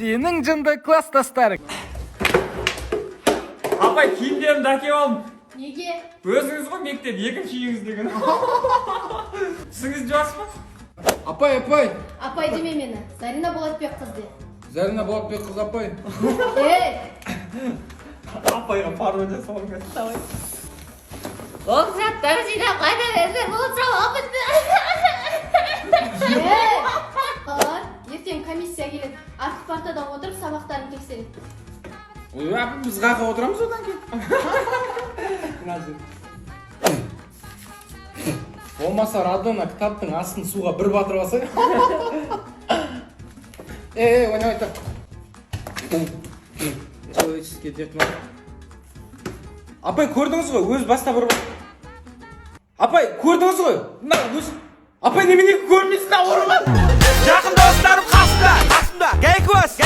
Сенің жынды класстастарың. Апай, киімдерімді әкеліп алдым. Неге? Өзіңіз ғой мектеп екінші үйіңіз деген. Түсіңіз жуасыз ба? Апай, апай. Апай деме мені. Зарина Болатбекқызы де. Зарина Болатбекқызы апай. Ей! Апайға пародия салғым келді. Давай. Ол заттар жинап қайда берсе, бұл сабақ бітті. Ей! Балалар, ертең комиссия келеді. Артқы партада отырып сабақтарын тексереді. Ой, апа, біз қаяққа отырамыз одан кейін? Мына жер. Болмаса Радона кітаптың астын суға бір батырып алса. Ей, ей, ойнамай тұр. Человеческий дерт. Апай, көрдіңіз ғой, өз баста бір. Апай, көрдіңіз ғой, мына өз. Апай, немене көрмейсің, ауырма. Жақын достарым қасымда, қасымда. Гайкос.